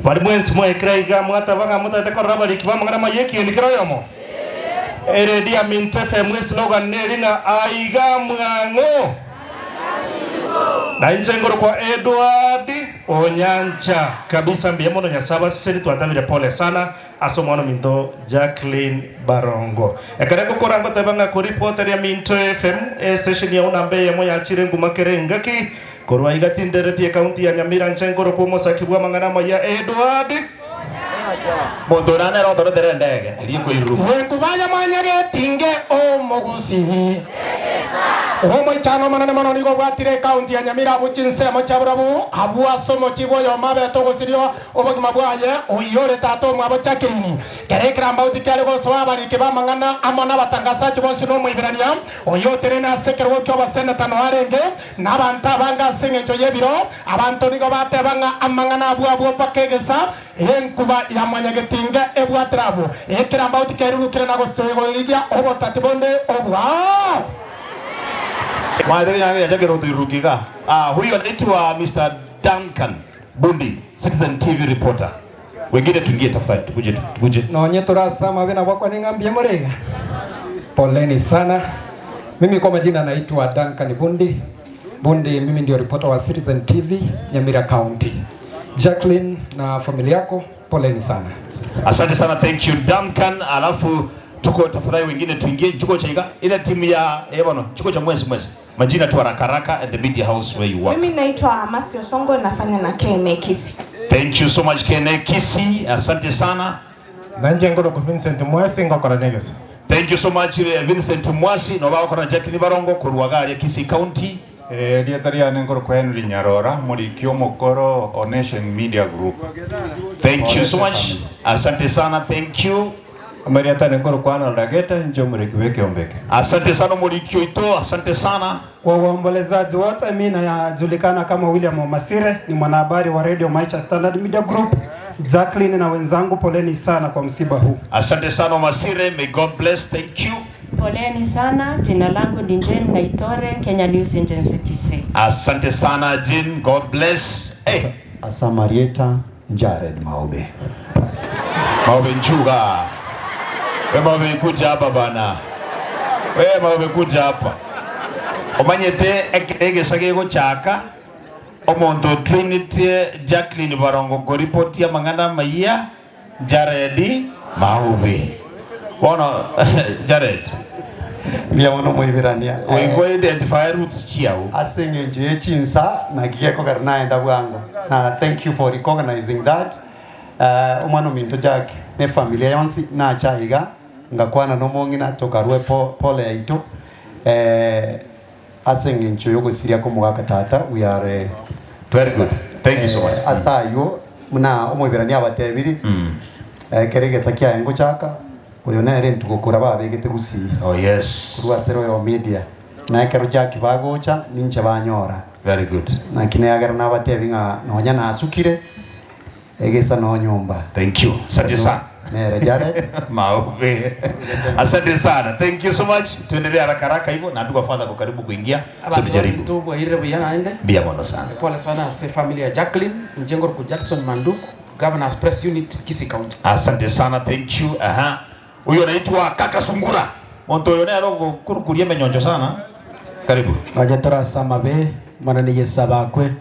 Bari mwensi mwekera iga mwatabaga mutete korora bariki bamang'ana mayekieni kero yomo. Eredia Minto FM eslogan neri ng'a aiga mwang'o. Na inche ngoro kwa Edward Onyancha kabisa mbuya mono Nyasaye abaseseni twatabire pole sana ase omwana ominto Jacqueline Barongo. Ekere ngokora ngoteba ng'a koripoteria Minto FM estation yao namba eyemo yachire nguma kere engaki korwa iga tinderetie ekaunti ya Nyamira nche ngoro kwa omosaki bw'amang'ana amaya Edward. Monto oria nere otoretere endege eria ekoiruruka. Gwekubanya mwanyagetinge omogusii. Omoichano omonene mono nigo obwatire ekaunti ya Nyamira abwo chinsemo chia borabu abwo ase omochibu oyomo abete ogosiria obogima bwaye oyio ore tata omwabo Jacqueline. Kera ekerambauti kiare gosoa abariki b'amang'ana amo nabatangasachi bonsi n'Omoiberania oyio otenene ase ekerogo ki'oboseneta noe arenge nabanto abange ase engencho y'ebiro. Abanto nigo bateba ng'a amang'ana abwo abwo mpaka egesa Enkuba ya mwanyagetinga ebwatire abwo, ekerambauti kerurukire na gostorigia obotati bonde obwa. Mwaete nyange yachakire gotoirurukia iga. Ah, huyu anaitwa Mr. Duncan Bundi, Citizen TV reporter. Wengine tuingie tafadhali, tukuje tukuje. Nonye tore ase amabe nabo akwane ng'a mbuya more iga. Poleni sana. Mimi kwa majina naitwa Duncan Bundi. Bundi, mimi ndio reporter wa Citizen TV Nyamira County. Jacqueline na familia yako poleni sana. Asante sana, thank you Duncan. Alafu tuko tafadhali wengine tuingie tuko chaiga ile timu ya bwana tuko cha mwezi mwezi. Majina tu haraka haraka at the media house where you work. Mimi naitwa Mercy Osongo nafanya na KNA Kisii. Thank you so much KNA Kisii. Asante sana. Nainche nkorokwa Vincent Mwasi ngokora negesa. Thank you so much Vincent Mwasi no bagokora na Jacqueline Barongo korwa iga aria Kisii County. Erieta riane nkorokwa Henry Nyarora, moriki omokoro o Nation Media Group. Thank you so much. Asante sana, thank you. Amarieta ane nkorokwa Arnold Agete, inche omoriki bw'ekeombe eke. Asante sana omoriki oito, asante sana. Kwa waombolezaji wote, mi najulikana kama William Omasire, ni mwanahabari wa Radio Maisha Standard Media Group. Jacqueline na wenzangu, poleni sana kwa msiba huu. Asante sana Omasire, may God bless, thank you. Poleni sana, jina langu ni Jane Naitore, Kenya News Agency Kisii. Asante sana Jane, God bless. Hey. Asa Marieta Jared Maobe. Maobe nchuga. We Maobe kuja hapa bana. We Maobe kuja hapa. Omanyete ekere egesa gegochaka omonto otrainitie Jacqueline Barongo koripotia amang'ana amaya Jared Maobe. Bono Jared. Mbuya mono Moiberania. Oigwa identify roots chiao. Ase eng'encho ye chinsa naki gekogera naenda bwango. Na thank you for recognizing that. Omwana ominto Jack ne efamilia yonsi nacha iga ngakwana nomong'ina tokarue pole yaito ase eng'encho yogosiria komogaka tata we are Very good. Thank you so much. Ase aywo buna omoiberania abatebiri ekero egesa kiaye ngochaka oyo nere ntugokora babegete gusii. Oh yes. Korwa ase Royal Media. Na ekero Jack bagocha ninche banyora. Very good. Naki neagera nabatebi ng'a nonya nasukire egesa nonyomba. Thank you. Asante sana. Nere Jared. Maobe. Asante sana. Thank you so much. Tuendelee haraka haraka hivyo na ndugu father kwa karibu kuingia. So tujaribu. Abanto bwairire buya naende. Mbia mono sana. Pole sana ase family ya Jacqueline, inche ngorokwa Jackson Manduku, Governor's Press Unit, Kisii County. Asante sana, thank you. Aha. Huyo anaitwa Kaka Sungura. Monto oyo nere ogokurukuria emenyoncho sana. Karibu. Nonye tore ase amabe, Omonene Yeso abakwe.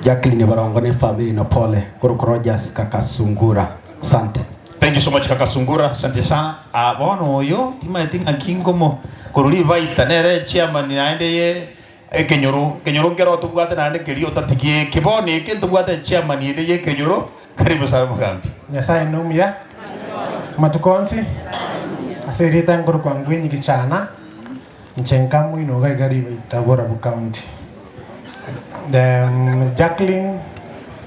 Jacqueline Barongo ne efamiri na pole. Korokwa Rogers Kaka Sungura. Asante. Thank you so much Kaka Sungura, asante sana. Ah, bono oyo timaeti ng'aki nkomo korwa ribaita nere chairman naende ye ekenyoro ekenyoro nkero otobwate naende keria otatigie eke bono eke ntobwate chairman ende ye ekenyoro karibu sana mogambi. Nyasaye nomuya amatuko onsi, ase erieta nkorokwa Ngwenyi Gichana, inche nkamoino iga iga ribaita Borabu County. Jacqueline,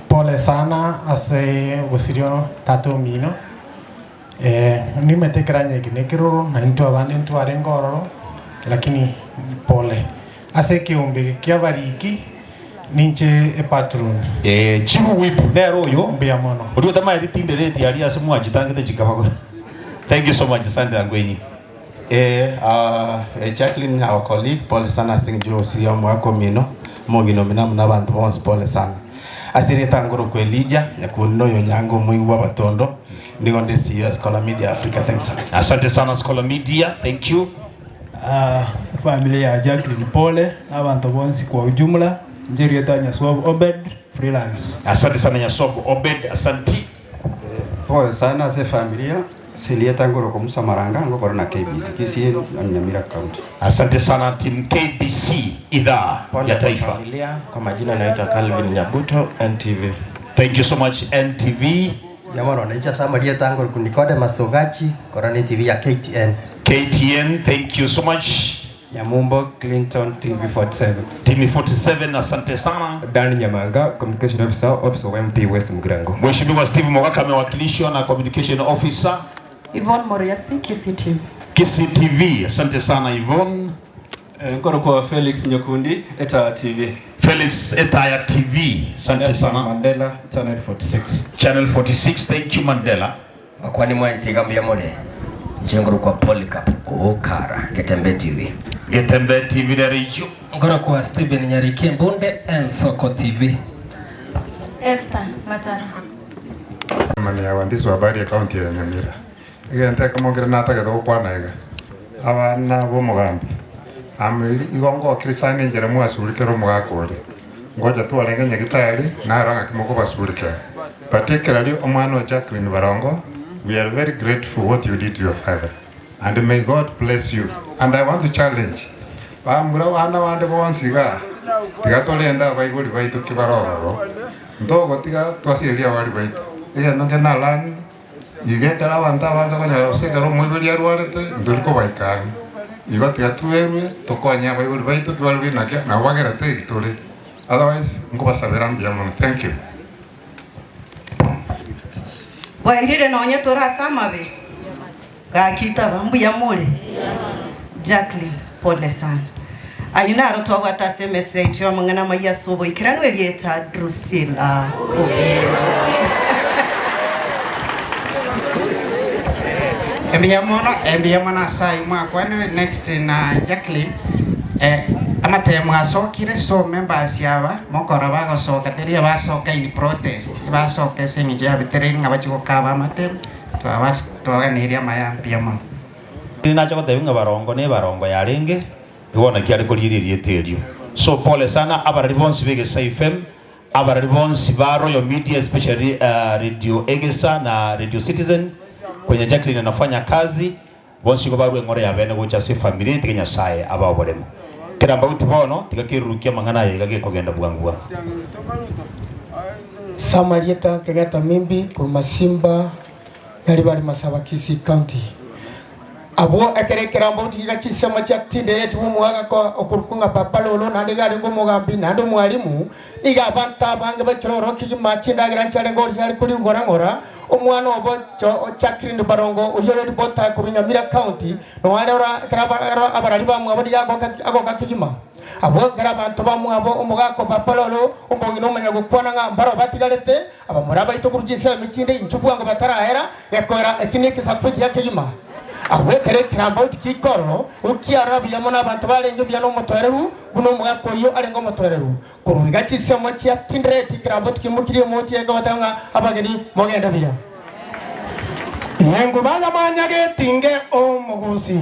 pole sana ase ogosiria tata omino, nimete ekeranya eke nekeroro, na intwe abande ntwarenge ororo, lakini pole. Ase ekeombe eke kiabariki, ninche epatron. Ee, chief whip nere oyo. Mbuya mono. Oria otamaeti tindereti aria ase mwachitangete chikaba. Thank you so much, asante Angwenyi. Ee, Jacqueline our colleague, pole sana ase eng'encho y'ogosiria omwaka omino, omong'ina omino amo na abanto bonsi pole sana. Asireta ngoro kwa Elijah nyakuno yo nyango muiwa batondo nigo ndi CEO Scholar Media Africa. Thanks. Asante sana Scholar Media, thank you. Familia ya Jacqueline pole na abantu bonsi kwa ujumla. Njerieta Nyaswabu Obed freelance. Asante sana Nyaswabu Obed, asanti. Pole sana se familia Silieta ngoro kwa Musa Maranga ngoro na KBC Kisii Nyamira County. Asante sana team KBC idhaa ya taifa. Familia, kwa majina naitwa Calvin Nyabuto, NTV. Thank you so much NTV. Jamani wanaicha Samaria tango kunikode Masogachi Korani TV ya KTN. KTN, thank you so much. Nyamumbo Clinton TV 47. TV 47, asante sana. Dan Nyamanga, Communication Officer, Office of MP West Mgirango. Mheshimiwa Steve Mogaka amewakilishwa na Communication Officer Yvonne Moriasi, KCTV. KCTV, asante sana Yvonne. Nkoro kwa Felix Nyakundi, Etaya TV. Felix Etaya TV, asante sana. Mandela, Channel 46. Channel 46, thank you Mandela. Wakwani mwansi gambia more. Njengoro kwa Polycarp Okara, Getembe TV. Getembe TV rejo. Ngoro kwa Steven Nyariki Mbunde, Nsoko TV. Esther Matara. Mani ya waandishi wa habari ya kaunti ya Nyamira. Igente kamongera nataka gukwana iga. Abana bo mugambi. Amiri igongo kirisani njere mwasulikero mugakore. Ngoja tu alenge nyagitari na ranga kimoko basulikera. Particularly omwana wa Jacqueline Barongo, we are very grateful what you did to your father. And may God bless you. And I want to challenge. Bamura wana wande bonsiga. Tiga tolenda baigori baitu kibaroro. Ndogo tiga twasieria wali baitu. Igendo ngena lan igekera abantu abanga konyara osekero mwibeli arwarete nduriko baikani. Igo tiga tuerwe tokonya baigori baitu kibarwe nakia na wagera te gitore. Otherwise ngobasabera mbia mono. Thank you. Wairire nonye torasamabe gakita mbuya mure Jacqueline pole sana ayuna aro twabwata se message wa mangana maya sobo ikiranwe lieta Drusilla Obiero. Embiyamona sai mwakwanire next na Jacqueline amatemo asokire so members yaba mokora bagosoka teria basoka in protest basoka sengi ya bitereni ngabachikokaba amatemo twaganiria maya mbiyamona Ninacho kotebi barongo ne barongo yarenge iwona kiari kuriririe terio. So pole sana abarari bonsi b'Egesa FM, abarari bonsi ba Royal Media especially Radio Egesa na Radio Citizen kwenye Jacqueline anafanya kazi bonsi ko barwe ngore ya bene gocha se family tige Nyasaye ababoremo. Kiramba uti bono tigakirurukia mangana yega gekogenda bwangu bwangu. Samarieta Kenyatta Mimbi Kurmasimba Nyaribari Masaba Kisii County. Abo ekerekera mbo tiga chisema cha tindere tumuwaga ko okurukunga papa lolo nande gari ngo mugambi nando mwalimu niga abanta bange bachororo kigima chindagira nchare ngo yari kuri ngora ngora omwana obo Jacqueline Barongo uyore ripota kuri Nyamira County no warora kraba abarari bamwe abo agoka kigima abo gara abantu bamwe abo omugako papa lolo ombongino omanya gukwana nga mbaro batigarete abamura baito kurujisa emikinde inchubwango batarahera yakora ekineke sakuji kigima awekere kirambo kikoro ukiara biyamona abantu barenje byano mutwereru buno mwako yo arengo mutwereru kuruiga chisemo chia tindreti kirambo tukimukiriye moti yego batanga abageni mogenda biya Yengu banya getinge omugusi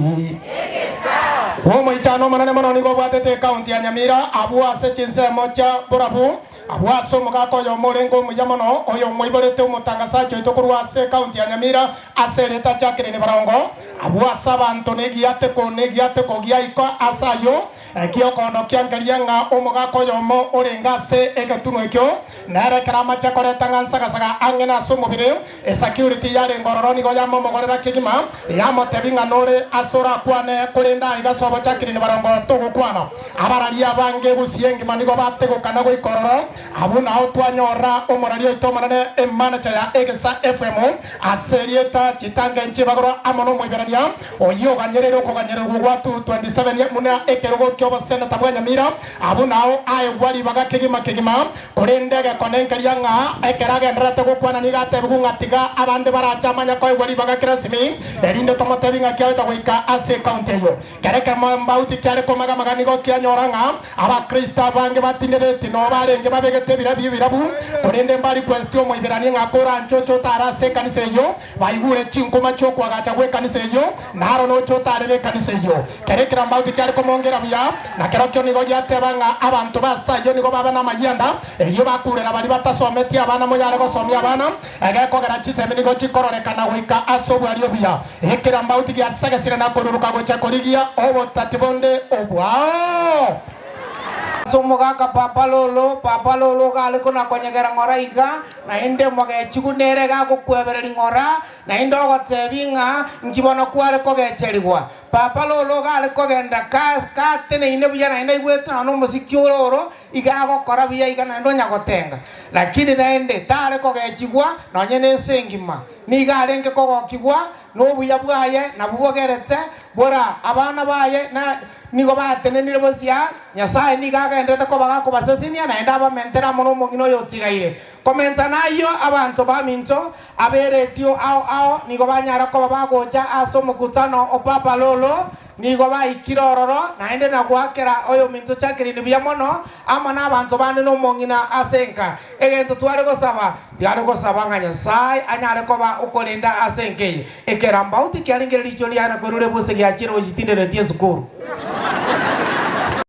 Womo itano manane mono nigo bwatete county ya Nyamira abu ase chinsemo cha Borabu abu ase omogaka oyo morengo omuya mono oyo moiborete omotangasachi oito korwa ase county ya Nyamira ase ereta Jacqueline Barongo abu ase abanto negiateko negiateko giaiko ase ayo ekiokondo kiangeria ng'a omogaka oyo omo orenge ase egetuno ekio nere ekero amache koreta ng'a nsagasaga ang'e na ase omobere esecurity yarenge ororo nigo yamomogorera kegima yamotebi ng'a nore ase orakwane korenda iga sobo Jacqueline Barongo togokwana abararia bange gusie engima nigo bategokana goikororo abu nao twanyora omorari oito omonene emanager ya Egesa FM ase erieta chitange nchibagoro amo nomoiberania oyo oganyerere okoganyererwa gwa 227 muna ekerogo kia oboseneta bwa Nyamira abu nao aegwa ribaga kegima kegima korende egekonenkeria ng'a ekero agenderete gokwana nigo atebigu ng'a tiga abande barachamanya koegwa koegwa ribaga kirasimi erinde tomotebi ng'a kiaeta goika ase ekaunti eyo kereke mbauti kiare komagamaga nigo kianyora ng'a abakristo abange batindereti no barenge babegete ebirabu ebirabu korende mbari kwesti omoiberanie ng'a koranchocho otara ase ekanisa eyo baigure chinkoma chiokwagacha gwa ekanisa eyo naro nocho otarere ekanisa eyo kerekera mbauti kiare komongera buya na kerokio nigo giateba ng'a abanto basayo nigo baba na mayanda eyo bakurera bari batasometie abana monyare gosomia abana egekogera chisemi nigo chikororekana goika ase obwario buya ekera mbauti giasagesire na koruruka gocha korigia obotati bonde obwao. Somogaka papalolo papalolo gale kona konyegera ng'ora iga naende mogechigu nere gagokwebereri ng'ora naende ogotebi ng'a nkibona kware kogecherigwa papalolo gale kogenda kateneine buya naende aigwete nonya omosiki ororo iga agokora buya iga naende onyagotenga lakini naende tare kogechigwa nonye na ense engima niga arenge kogokigwa nobuya bwaye nabwo bogerete bora abana baye na nigo batenenire bosia Nyasaye niga agendete kobaga kobasesinia naende abamentera mono omong'ina oyo otigaire komenta nayo abanto baminto aberetio ao ao nigo banyara koba bagocha ase omokutano o Papa Lolo nigo baikire ororo naende nagwakera oyo minto Jacqueline buya mono ama na abanto bande na omong'ina ase enka egento tware gosaba tiare gosaba ng'a Nyasaye anyare koba okorenda ase enka eye ekera mbauti kiarengere richo riana kwerure bose giachire gochitinderetie esukuru.